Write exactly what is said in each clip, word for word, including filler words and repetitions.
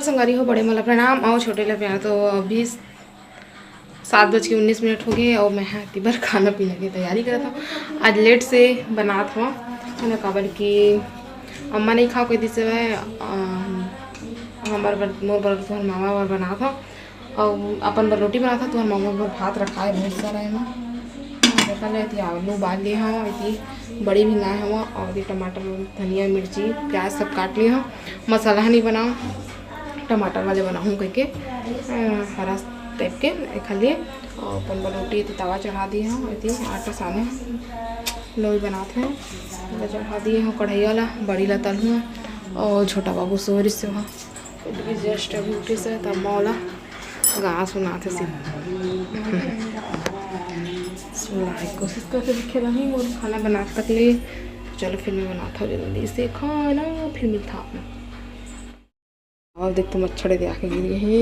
संगवारी हो, बड़े मन ला प्रणाम अउ छोटे ला प्यार। तो अभी सात बज के उन्नीस मिनट हो गए अउ मैं हा एती बर खाना पीना के तैयारी करत हूँ। आज लेट से बनात हूँ, है ना, काबर कि अम्मा नहीं खाओ कह दिस हवय। अम, हमर बर, मोर बर, तोहर मामा बर बनात हूँ अउ अपन बर रोटी बनात हूँ। तोहर मामा बर भात रखा है बहुत सारा एमा। देखा ले, एती आलू उबाल लिए हूँ, एती बड़ी भिंगाए हूँ अउ ये टमाटर, धनिया, मिर्ची, प्याज सब काट लिए हूँ। मसाला नहीं बनाओ, टमाटर वाले बनाहूँ कहिके, अ, हरा टाइप के एखर लिए। अउ अपन बर रोटी एती तवा चढ़ा दिए हूँ, एती आटा साने लोई बनात हूँ, ओला चढ़ा दिए हूँ कढ़ैया ला, बड़ी ला तलहूँ। अउ छोटा बाबू सो रिस से वहाँ, जस्ट अभी उठे से, तब मोला गा सुनात हे सिर्फ। सुनाए के कोशिश करके दिखे नहीं मोर खाना बना तक ले। चलो फिर मैं बनात हूँ जल्दी से खाना, फिर मिलता हूँ। अउ देख तो मच्छर दे आके गिर गए हे।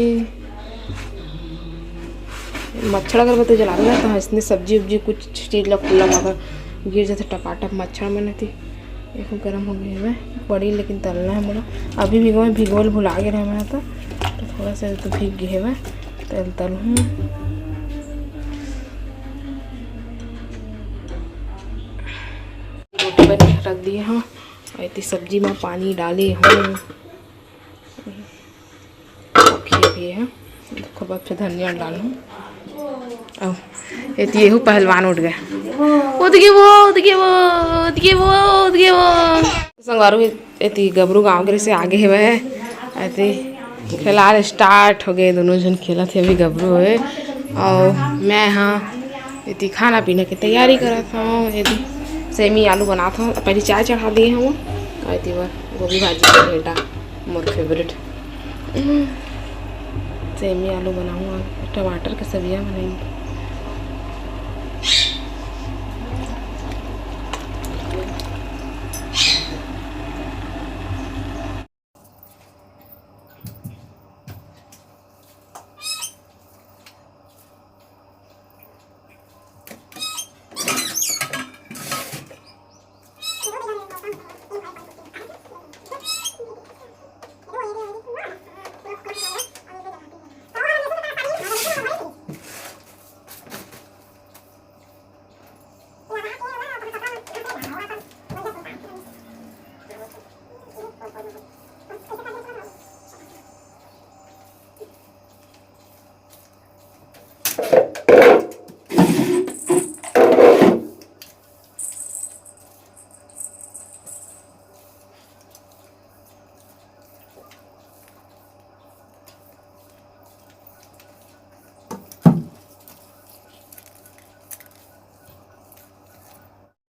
मच्छर अगरबत्ती जलाबे ना तो इसने सब्जी उब्जी कुछ चीज ला खुला मगर गिर जाथे टपाटप मच्छर मन एती। एको गरम हो गए हवे बड़ी, लेकिन तलना है मोला। अभी भिगोए, भिगोल भुला गए रहे मैं तो, तो थोड़ा सा तो भीग गए हवे। तल तलहूँ। रोटी बने रख दिए हूँ अउ एती सब्जी में पानी डाले हूँ। खिया भी है। ओकर बाद फिर धनिया डालहूँ। अउ एती एहू पहलवान उठ गए। उठ गए वो, उठ गए वो, उठ गए वो, उठ गए वो। संगवारू एती गबरू गाँव के से आगे हेवय। एती खेलार स्टार्ट हो गए, दोनों झन खेलत हे अभी गबरू हे। अउ मैं हा एती खाना पीना के तैयारी करत हूँ। एती सेमी आलू बनात हूँ, पहले चाय चढ़ा दिए हूँ। अउ एती बर गोभी भाजी के भेंटा, मोर फेवरेट। सेमी आलू बनाऊँ, टमाटर के सब्जिया बनाई।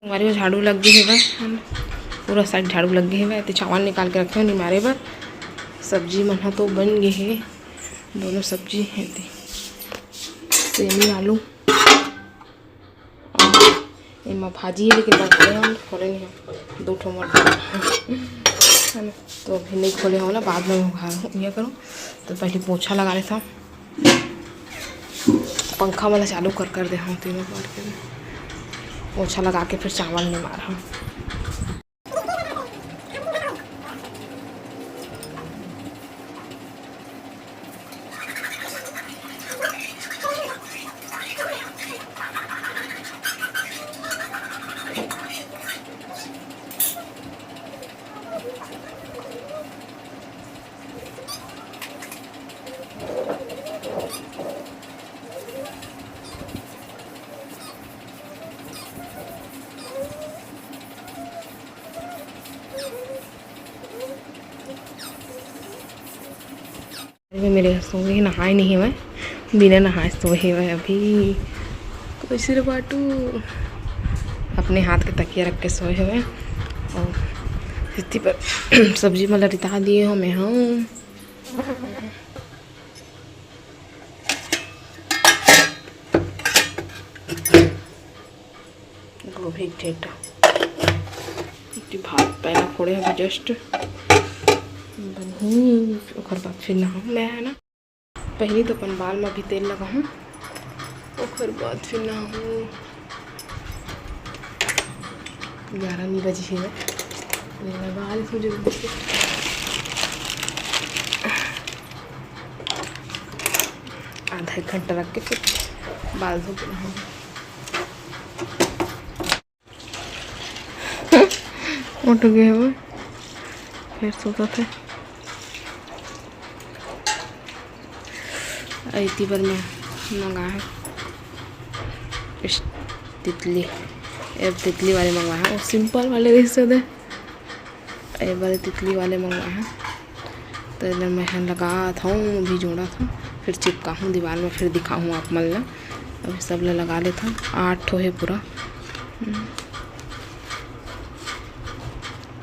हमारे झाड़ू लग गए हेवय, पूरा साइड झाड़ू लग गए हेवय। ते चावल निकाल के रखे हो निमारे बर। सब्जी मन ह तो बन गए हे, दोनों सब्जी हे ते सेमी आलू। एमा भाजी हे, लेकिन बंगाले हम खोले नहीं हम, दो ठो मटर है ना, तो अभी नहीं खोले हो ना, बाद में उघार हूँ, ये करूँ। तो पहले पोछा लगा लेता हूँ, पंखा वाला चालू कर कर दे हूँ, तीनों बार के पोछा लगा के फिर चावल निमार हूँ। अरे मेरे सोए नहाए नहीं हवय, बिना नहाए सोए हवय अभी। कैसे रे बाटू, अपने हाथ के तकिया रख के सोए हवय। अउ एती बर सब्जी मन ल रिता दिए हो मैं, हाँ। गोभी के ठेठा। इति भात पैना फोड़े हवे just। बनही, ओकर बाद फिर नहाऊँ मैं, है ना। पहली तो अपन बाल में भी तेल लगाऊँ, ओकर बाद फिर नहाऊँ। ग्यारह नहीं बजी है, लगा ले थोड़ी देर। एक घंटा रख के फिर बाल धो के नहाऊँ। उठ गए वो, फिर सोता थे। इतनी बार मैं मंगा है इस तितली, ये तितली वाले मंगा है, वो सिंपल वाले रह सकते। ये बार तितली वाले मंगा है, तो एला मैं ह लगात हूँ, अभी जोड़त हूँ, फिर चिपकाहूँ दीवार में, फिर दिखाहूँ आप मन ला। अभी सब ला लगा लेत हूँ, आठ ठो है पूरा। हम्म।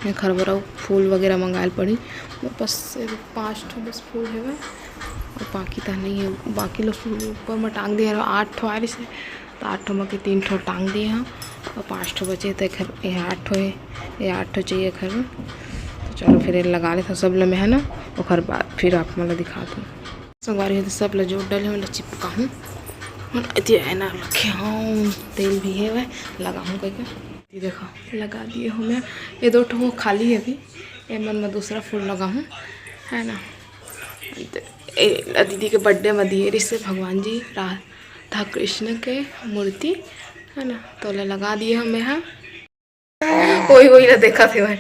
एक हर बार अउ फूल वगैरह मंगाए ल पड़ी। मोर पास एदे पाँच ठो बस फूल हेवय, अउ बाकी त नहीं है। बाकी लो फूल ऊपर में टांग दिए हवे, आठ ठो आ रही से, तो आठ ठो में के तीन ठो टांग दिए हूँ, और पाँच ठो बचे, तो एक हर, ये आठ ठो है, ये आठ ठो चाहिए घर में। तो चलो फिर ये लगा लेता हूँ सब ल मैं, है ना, ओकर बाद फिर आप मन ला दिखाता हूँ। संगवारी हो, तो सब ल जोड़ डाले हूँ, ल चिपकाहूँ। एती है ना, रखे हूँ, तेल भी है वह, लगाहूँ कह के। ये देखो, लगा दिए हूँ मैं। ये दो ठो खाली है अभी, ये मन में दूसरा फूल लगाहूँ, है ना। ए, दीदी के बर्थडे में दिए रिसे भगवान जी, राधा कृष्ण के मूर्ति, है ना, तो ओला लगा दिए हूँ मैं हा। वही, वही ला देखत हे भाई,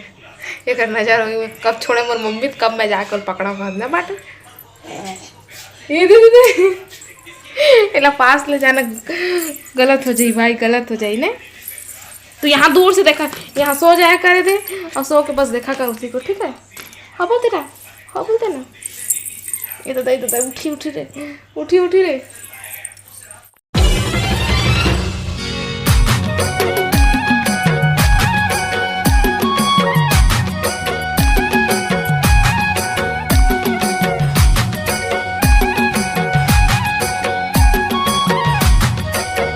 एकर नजर वही में कब छोड़े मोर मम्मी, तो कब मैं जाके ओला पकड़ा, भाग ना बाटे। ये दे, दे, दे। एला पास ले जाना गलत हो जाई भाई, गलत हो जाई ने। तो यहाँ दूर से देखा, यहाँ सो जाया करे दे, और सो के बस देखा कर उसी को, ठीक है? हाँ बोलते ना, हाँ बोलते ना। ये तो दे, तो दे, उठी, उठी रे, उठी, उठी रे।